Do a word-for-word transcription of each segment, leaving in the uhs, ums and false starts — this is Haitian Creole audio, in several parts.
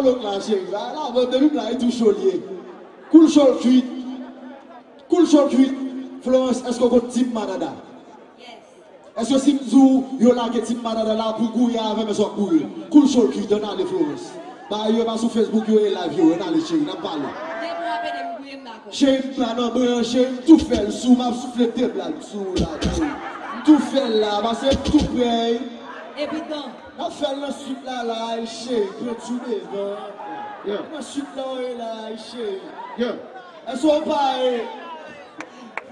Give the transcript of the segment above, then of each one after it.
Lòt la, cheri, la, la, bon, depi m la, e tou cho l ye. Koul cho l kwit. Koul cho l kwit. Florence, èske w konn Team Madada? Èske si m di w yo lage Team Madada la pou gouye avè m, èske w ap gouye? Koul cho l kwit, ann ale, Florence. Bagay yo pa sou Facebook, yo e live yo, ann ale, cheri, n ap pale. Depi w ap ede m gouye, m dakò. Cheri, m pa nan bran, cheri, m tou fè l sou, m ap soufle de blag sou ou la, cheri. M tou fè l la, pase m tou prè. Evidan. N ap fè l nan swit la, la, cheri, pran tou devan. Yeah. Nan swit la, w ye la, cheri. Yeah. Èske w pare?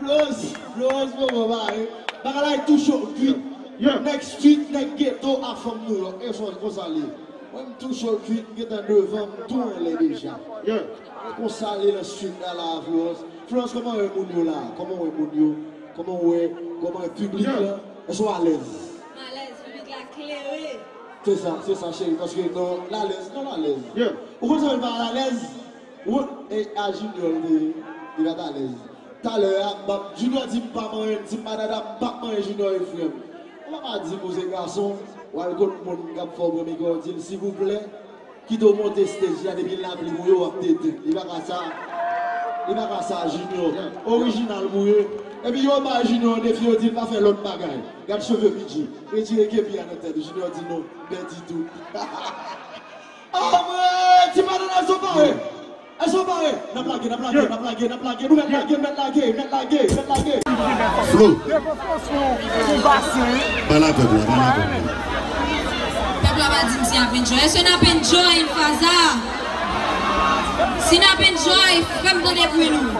Florence, Florence, bon, bon, pare. Bagay la e tou cho, kwit. Yeah. Nèg street, nèg geto, a fanm Nouyòk. E son konsa li ye. Mwen, m tou cho, kwit, m gentan devan, m tou anlè deja. Yeah. E konsa li ye nan swit la, la, Florence. Florence, kòman w wè moun yo la? Kòman w wè moun yo? Kòman w wè, kòman w wè piblik la? Èske w alèz? M alèz, piblik la klere. Se sa, se sa, cheri, paske non, l alèz, non, l alèz. Yeah. Ou konn sa fè l pa alèz? Ou konn, e, a Junior, li, li pa t alèz. Talè a, m p ap, Junior di m pa manyen, di m Madada, m p ap manyen Junior e frè m. Ou pa ka di m ou se gason, w al kot moun k ap fè w premye kò, w di l, silvouplè, kite w monte stage la, depi lapli mouye w ap tete. Li pa ka sa. Li pa ka sa, Junior. Orijinal mouye. Epi yo bay Junior yon defi, yo di l pa fè lòt bagay. Gad cheve P J. Retire kepi a nan tèt. Junior di non, pèdi tou. Oh, mwen, ti Madonna, èske w pare? Èske w pare? N ap lage, n ap lage, n ap lage, n ap lage, nou mèt lage, mèt lage, mèt lage, mèt lage. Flo. Pale a pèp la, pale a pèp la. Pèp la pa di m si n ap enjoy. Èske n ap enjoy, Faza? Si n ap enjoy, fè m tande bri nou.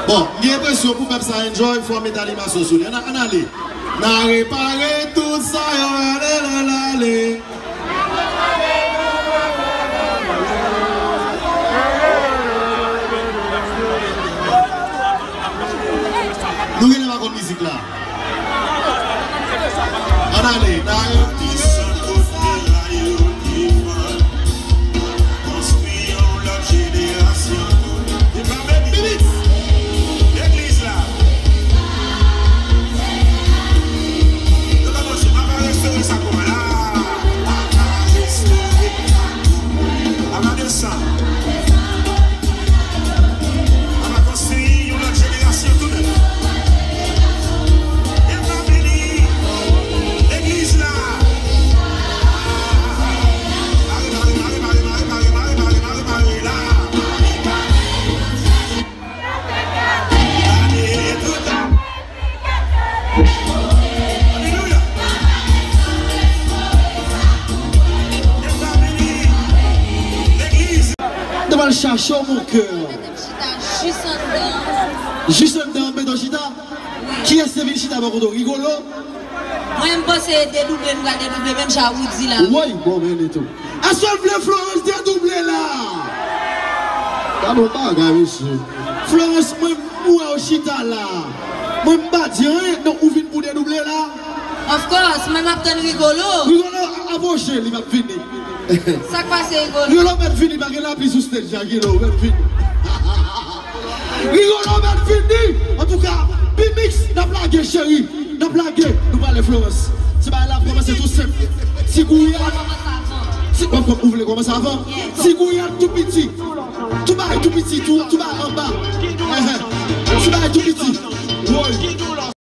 Bon, m gen enpresyon pou pèp sa enjoy, fò w met animasyon sou li. Ann, ann ale. N a repare tout sa yo rele lè l ale. Nou genlè pa konn mizik la. Ann ale, n a repare tout sa. Konstwi yon lòt jenerasyon. Legliz la. Nou pa konn si a va restore sa kòman la. A va restore. A va desann. A va konstwi yon lòt jenerasyon tou nèf. Legliz la. Te pral chache w, mon kè. Jis anndan. Jis anndan, mete w chita. Kiyès te vin chita bò kote w? Rigolo? Mwen, m panse e dedouble, nou ka dedouble, menm jan Roody la. Woy, bon, men li tou. Èske w vle Florence dedouble la? Gade yon bagay, mesye. Florence, mwen, m wè w chita la. Mwen, m pa di anyen, donk ou vin pou dedouble la? Of course, mwen, m ap tann Rigolo. Rigolo, apwoche, li p ap vini. Sa k pase, Rigolo? Rigolo mèt vini, pa gen lapli sou stage la, Rigolo mèt vini. Rigolo mèt vini. Antouka, P-Mix, n ap lage, cheri. N ap lage. Nou prale Florence. Ti bagay la ap kòmanse tou senp. Ti gouyad. Ti, w ap, ou vle kòmanse avan? Ti gouyad tou piti. Tou bagay tou piti, tou, tou bagay anba. Ti bagay tou piti. Woy.